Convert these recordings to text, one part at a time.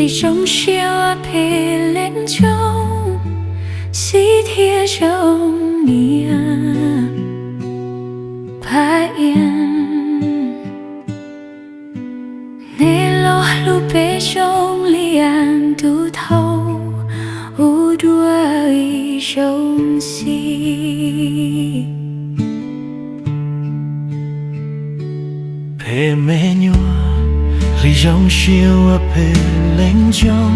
Li zoo siab ua phem leej zoo, xib thiab zoo niam Paj Iab. Neb los hlub peb zoo li as tub thaub, ua dua ib zaug xwb. Peb me nyuam, li zoo siab ua phem leej zoo,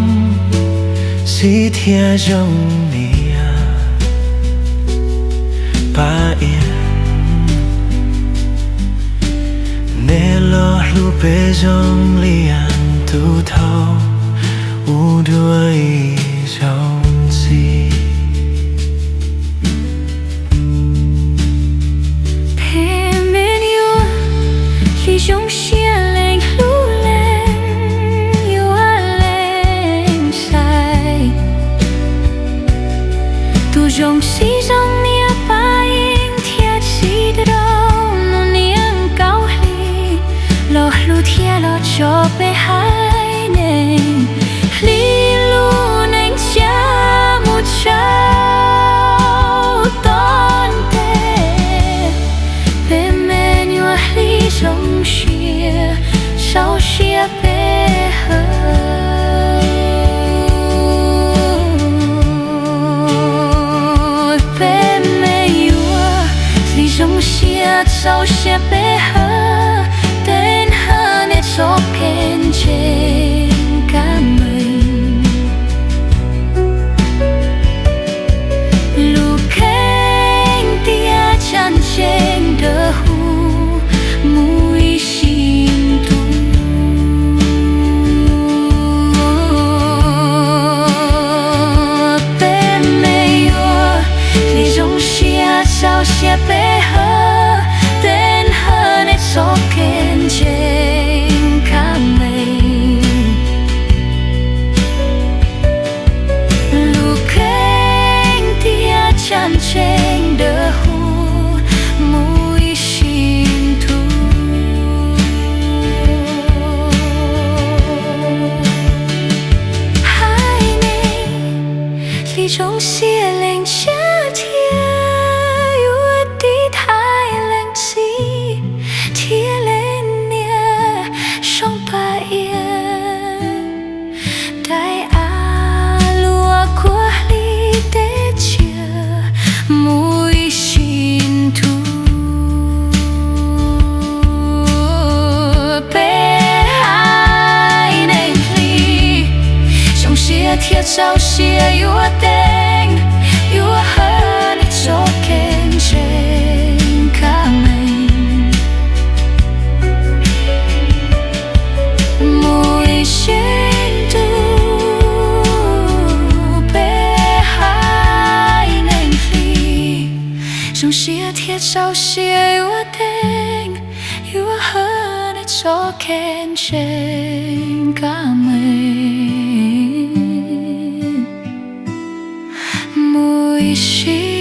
xib thiab zoo niam Paj Iab. Neb los hlub peb zoo li as tub thaub, ua dua ib zaug xwb. Peb me nyuam, li zoo siab leej hlub leej yuav leej sai. Tus zoo xib zoo niam Paj Iab thiab txiv rau mus niam Kaub Hli los hlub thiab los tso peb haiv neeg hli lub neej cia mus tsaus tom ntej. Peb me nyuam hli zoo siab, txaus siab peb hawm. Peb me nyuam, li zoo siab, txaus siab peb hawm. Tej hnab niam txoj kev ntseeg kab meej, lub kheej tiaj tsam ntseeg dawb huv mus ib sim ntuj. Peb me nyuam, li zoo siab, txaus siab peb hawm. Tej hnab niam txoj kev ntseeg kab meej, lub kheej tiaj tsam ntseeg dawb huv mus ib sim ntuj. Haiv neeg, li zoo siab leej tsa thiab yuav tiv thaiv leej txiv thiab leej niam Xyooj Paj Iab. Daim av luaj kuaj hli teb tsiaj mus ib sim ntuj. Peb haiv neeg hli, zoo siab thiab txaus siab yuav teev, yuav hawm nej txoj kev ntseeg kab meej. Mus ib sim ntuj, peb haiv neeg hli, zoo siab thiab txaus siab yuav teev, yuav hawm nej txoj kev ntseeg kab meej. Mus ib sim